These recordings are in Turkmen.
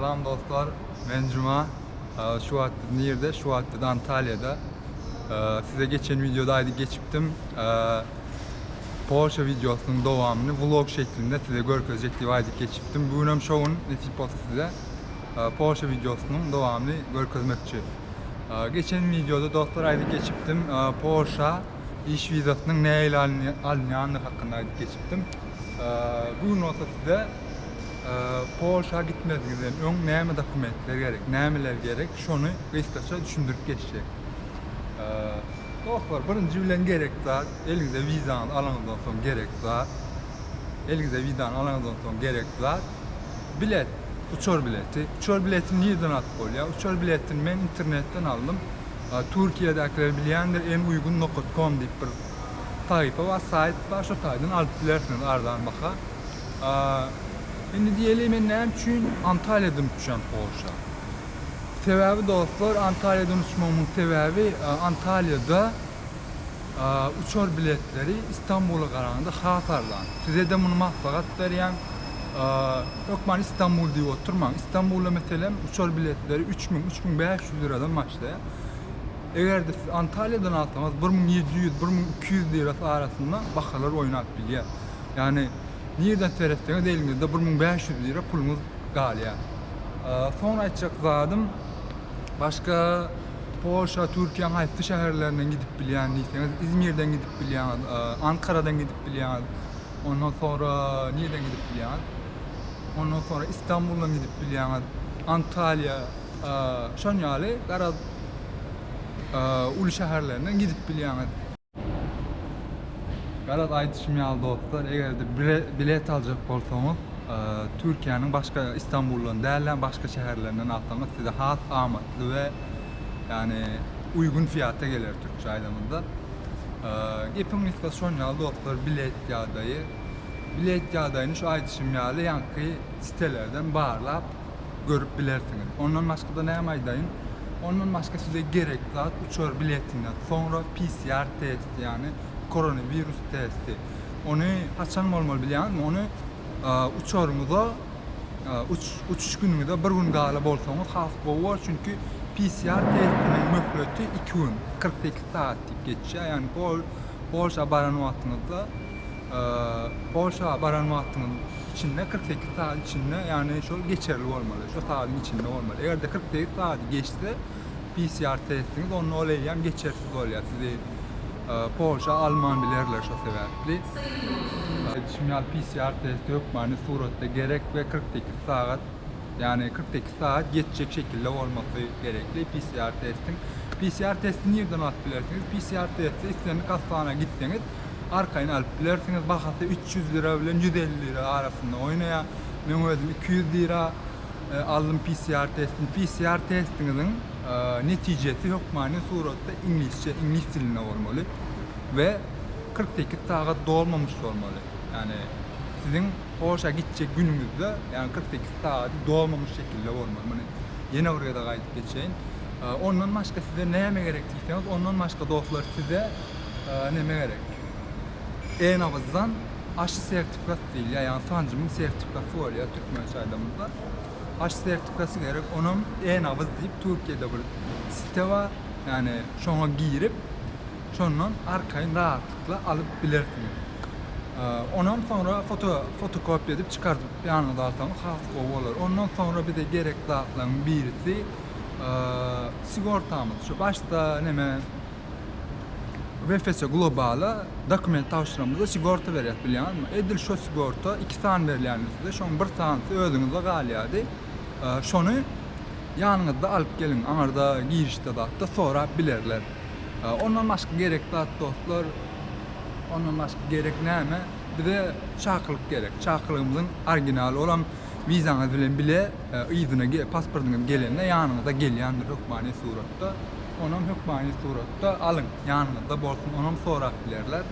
Salam dostlar, men Juma. Şu wagt biz nirde? Şu wagt biz Antalýada. Size geçen wideoda aýdyp geçipdim. Polşa wideosynyň dowamyny vlog şeklinde size görkezjek diýip aýdyp geçipdim. Bu günem şo gün nesip bolsa size Polşa wideosynyň dowamyny görkezmekçi. Geçen wideoda dostlar aýdyp geçipdim. Polşa iş wizasynyň nähili alynýandygy hakynda aýdyp geçipdim. Bu gün bolsa size Polşa gitmeziňizden öň näme dokumentler gerek, nämeler gerek, şony gysgaça düşündirip geçjek. Dostlar, birinji bilen gerek zat, eliňize wizaňyzy alanyňyzdan soň gerek zat, eliňize wizany alanyňyzdan soň gerek zat, bilet, uçar bileti. Uçar biletini nirden alyp bolýar? Uçar biletini men internetden aldym. Türkiýedäkiler bilýändir, enuygun nokat kom diýip bir sahypa bar, saýt bar, şo taýdan alyp bilersiňiz arzan baha. Indi diýeli men näme üçin Antalýadan uçýan Polşa? Sebäbi dostlar Antalýadan uçmagymyň sebäbi Antalýada uçar biletleri Istanbula garanda has arzan. Sizede muny maslahat berýän. Hökman Istanbul diýip oturmaň. Istanbula meselem uçar biletleri 3000, 3500 liradan başlaýar. Eger-de siz Antalýadan alsaňyz 1700, 1200 lirasy arasynda bahalar oýnap bilýär. Ýagny nirden seretseňiz eliňizde 1500 lira puluňyz galýar. Soňra aýtjak zadym başga Polşa, Türkiýäň haýsy şäherlerinden gidip bilýän diýseňiz, Izmirden gidip bilýäňiz, Ankaradan gidip bilýäňiz. Ondan soňra nirden gidip bilýäňiz? Ondan soňra Istanbuldan gidip bilýäňiz. Antalýa, şon ýaly garaz uly şäherlerinden gidip bilýäňiz. Garaz aýdyşym ýaly dostlar, eger-de bilet aljak bolsaňyz, Türkiýäniň başga Istanbuldan däl-de başga şäherlerinden alsaňyz size has amatly we ýagny uýgun fiýata geler türkçe aýdanymyzda. Gepiň gysgasy şon ýaly dostlar bilet ýagdaýy. Bilet ýagdaýyny şu aýdyşym ýaly ýaňky sitelerden barlap görüp bilersiňiz. Ondan başga-da näme aýdaýyn? Ondan başga size gerek zat uçar biletinden soňra PCR testi, ýagny koronawirus testi. Ony haçan bolmaly bilýäňizmi? Ony uçaryňyza uç uçuş günüňize bir gün gala bolsaňyz has gowy bolar. Çünki PCR testiniň möhleti 2 gün, 48 sagat diýip geçýär. Ýagny pol Polşa baran wagtyňyzda Polşa baran wagtyňyz içinde 48 sagat içinde ýagny şol geçerli bolmaly. Şo sagadyň içinde bolmaly. Eger-de 48 sagady geçse PCR testiňiz onda ol eýýäm geçersiz bolýar. Sizi Polşa alman bilerler şo sebäpli. Aýdyşym ýaly PCR testi hökmany suratda gerek we 48 sagat ýagny 48 sagat geçjek şekilde bolmasy gerekli PCR testiň. PCR testi nirden alyp bilersiňiz? PCR testi islendik hassahana gitseňiz Arkaýyn alyp bilersiňiz. Bahasy 300 lira bilen 150 lira arasynda oýnaýar. Meň özüm 200 lira aldym PCR testini. PCR testiňiziň netijesi hökmany suratda iňlisçe, iňlis dilinde bolmaly we 48 sagat dolmamyş bolmaly. Ýagny siziň Polşa gitjek günüňizde, ýagny 48 sagady dolmamyş şekilde bolmaly. Muny ýene bir gezek aýdyp geçeýin. Ondan başga size näme gerek diýseňiz, ondan başga dostlar size Neme gerek? E-nabzdan aşy sertifikat diýilýär, ýagny sanjymyň sertifikaty bolýar türkmençe aýdamyzda. Aşy sertifikasy gerek, onam e-nabz diýip Türkiýede bir site bar, ýagny şoňa girip, şondan arkaýyn rahatlykla alyp bilersiňiz. Onam soňra foto fotokopiýa edip çykardyp ýanyňyza alsaňyz has gowy bolar. Ondan soňra bize gerek zatlaryň birisi sigortamyz. Şu başda neme VFS Globala dokument tabşyramyzda sigorta berýär bilýäňizmi? Edil şo sigorta iki sany berilýändir size. Şoň bir sanysy özüňizde galýardy. Şony ýanyňyzda alyp geliň. Aňyrda girişde zatda sorap bilerler. Ondan başga gerek zat dostlar, ondan başga gerek näme? Bize çakylyk gerek. Çakylygymyzyň originaly olam wizaňyz bilen bile yzyna pasportyňyz gelende ýanyňyza gelýändir hökmany suratda. Onam hökmany suratda alyň, ýanyňyzda bolsun, onam sorap bilerler.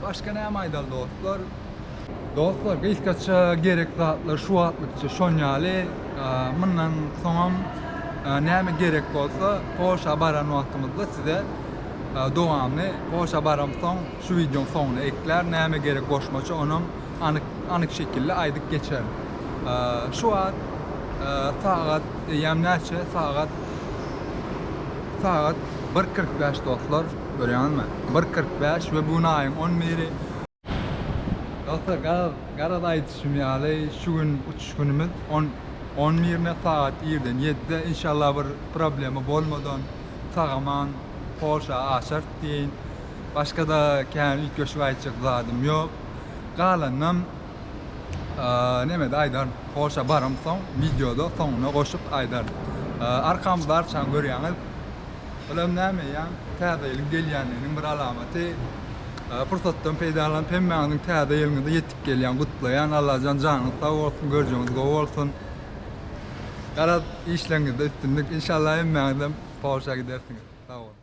Başga näme aýdaly dostlar? Dostlar, gysgaça gerek zatlar şu wagtlykça şon ýaly. Mundan soňam näme gerek bolsa, Polşa baran wagtymyzda size dowamly Polşa baramsoň şu wideoň soňuna eklär, näme gerek goşmaça onam anyk anyk şekilde aýdyp geçerin. Şu wagt. Sagat eýýäm näçe? Sagat sagat 1:45 dostlar. Görýäňizmi? 1:45 we bu gün aýyň 11-i. Dostlar, garaz, garaz aýdyşym ýaly, şu gün uçuş günümiz on on birine sagat irden ýedide inşallah bir problema bolmadan sag-aman Polşa aşarys diýeýin. Başga-da kän üýtgeşik aýtjak zadym ýok. Galanynam nemede aýdaryn. Polşa baramsoň wideoda soňuna goşup aýdaryn. Arkamyzda arçany görýäňiz. Bulam näme eýýäm täze ýylyň gelýänliginiň bir alamaty. Pursatdan peýdalanyp hemmäňiziň täze ýylyňyzy ýetip gelýän gutlaýan. Allajan janyňyz sag bolsun, görjegiňiz gowy bolsun. Garaz işleriňizde üstünlik. Inşallah hemmäňizem Polşa gidersiňiz. Sag boluň.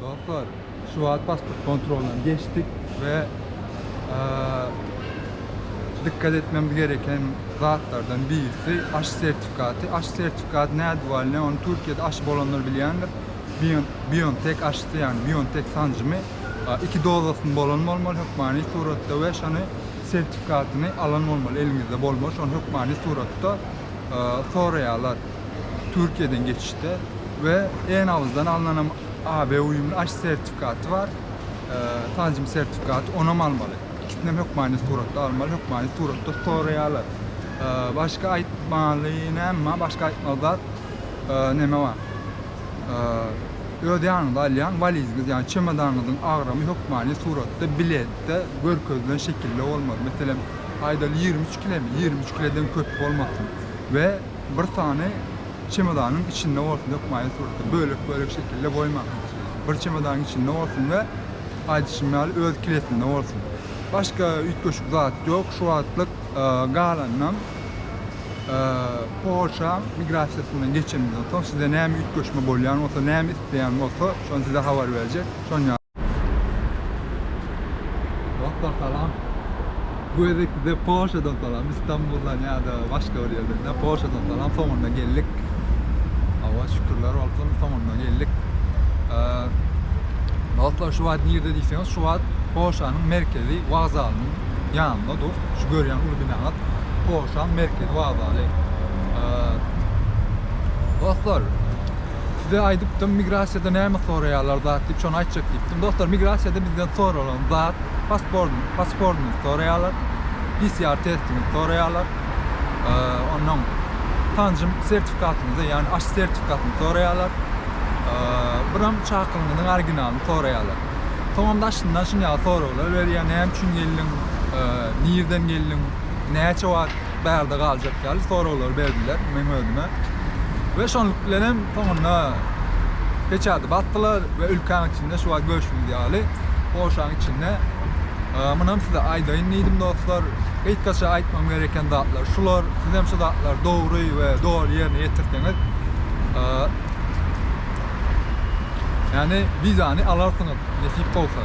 Dostlar, şu wagt pasport kontrolundan geçdik we dikkat etmemiz gereken zatlardan birisi aş sertifikaty. Aş sertifikaty nädip alynýar? Ony Türkiýede aşy bolanlar bilýändir. BioNTech aşysy, ýagny BioNTech sanjymy iki dozasyny bolan bolmaly hökmany suratda we şony sertifikatyny alan bolmaly, eliňizde bolmaly. Şony hökmany suratda soraýarlar. Türkiýeden geçişde we E-nabzdan alnanam AB uýumly aş sertifikaty bar. Sanjym sertifikaty onam almaly. Ikisinem hökmany suratda almaly, hökmany suratda soraýarlar. Başga aýtmaly näme bar? Başga aýtmaly zat neme bar? Öz ýanyňyza alýan waliziňiz, ýagny çemodanyňyzyň agramy hökmany suratda biletde görkezilen şekilde bolmaly. Meselem, aýdaly 23 kilemi? 23 kileden köp bolmasyn we bir sany çemodanyň içinde bolsun hökmany suratda bölek-bölek şekilde goýmaň. Bir çemodanyň içinde bolsun we aýdyşym ýaly öz kilesinde bolsun. Başga üýtgeşik zat ýok. Şu wagtlyk galanynam Polşa migrasiýasyndan geçenimizden soň size näme üýtgeşme bolýan bolsa, näme isleýän bolsa, şony size habar berjek. Şony Dostlar salam. Bu gezek size Polşadan salam, Istanbuldan ýa-da başga bir ýerden däl, Polşadan salam. Soňunda geldik. Hawa, şükürler bolsun, soňunda geldik. Dostlar, şu wagt nirde diýseňiz, şu wagt Polşanyň merkezi wokzalynyň ýanynda dur. Şu görýän uly binaňyz Polşanyň merkezi wokzaly. Dostlar, Size aýdypdym migrasiýada näme soraýarlar zat diýip şony aýtjak diýipdim. Dostlar migrasiýada bizden soralan zat pasportyny pasportyňyzy soraýarlar. PCR testiňizi soraýarlar. Ondan sanjym sertifikatyňyzy ýagny aşy sertifikatyny soraýarlar. Biram çakylygyňyzyň originalyny soraýarlar. Soňam daşyndan şuny ýaly soraglar berýär. Näme üçin geldiň? Nirden geldiň? Näçe wagt bärde galjak ýaly soraglary berdiler meň özüme. We şonluk bilenem soňunda peçady basdylar we ülkäň içinde şu wagt görşüňiz ýaly Polşaň içinde. Munam size aýdaýyn diýdim dostlar. Gysgaça aýtmam gereken zatlar şular. Sizem şu zatlary dogry we doly ýerine ýetirseňiz ýagny wizany alarsyňyz nesip bolsa.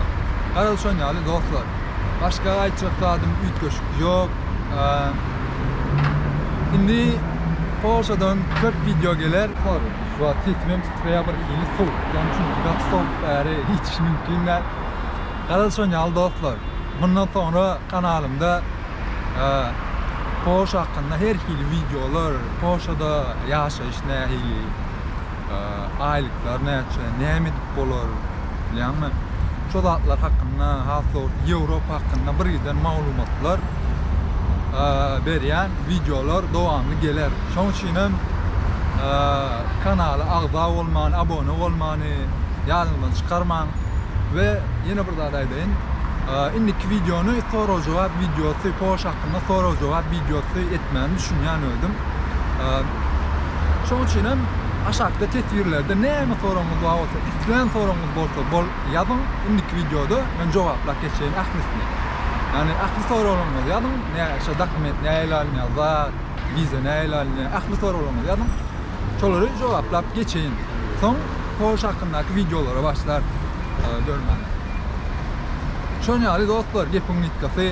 Garaz şon ýaly dostlar. Başga aýtjak zadym üýtgeşik ýok. Indi Polşadan köp wideo geler. Şu wagt sesim hem titreýär bir hili sowukdan çünki gaty sowuk bäri hiç mümkin däl. Garaz şon ýaly dostlar. Mundan soňra kanalymda Polşa hakynda her hili wideolar, Polşada ýaşaýyş nähili, aýlyklar näçe, näme edip bolar, bilýäňmi? Şo zatlar hakynda, has dogrusy Ýewropa hakynda birgiden maglumatlar berýän wideolar dowamly geler. Şonuň üçin hem kanala agza bolmany, abone bolmany ýadyňyzdan çykarmaň. We ýene bir zat aýdaýyn. Indiki wideony sorag-jogap wideosy, Polşa hakynda sorag-jogap wideosy etmäni düşünýän özüm. Şonuň üçin hem aşakda teswirlerde näme soragyňyz bar bolsa, islän soragyňyz bolsa bol ýazyň, indiki wideoda men jogaplap geçeýin ählisini. Ýagny ähli soraglaryňyzy ýazyň, nä şo dokument nähili alynýar, zat, wiza nähili alynýar, ähli soraglaryňyzy ýazyň. Şolary jogaplap geçeýin. Soň Polşa hakyndaky wideolara başlar görmäne. Şon ýaly dostlar gepiň nitgasy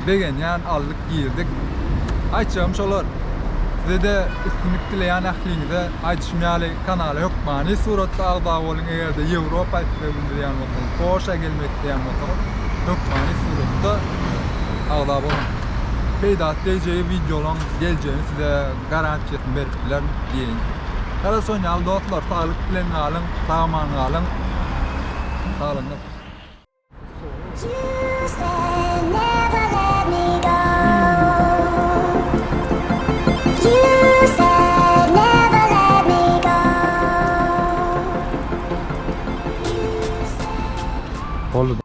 begenýän aldyk girdik. Aýtjagym şolar. Sizede üstünlik dileýän ähliňize aýdyşym ýaly kanala hökmany suratda agza boluň egerde Ýewropa isleg bildirýän bolsaňyz Polşa gelmek isleýän bolsaňyz hökmany suratda agza boluň. Peýdasy degjegi wideolaň geljegini size garantiýasyny berip bilerin diýeýin. Garaz şon ýaly dostlar saglyk bilen galyň, sag aman galyň. Saglygyňyz. You said never let me go. You said never let me go. Boldy.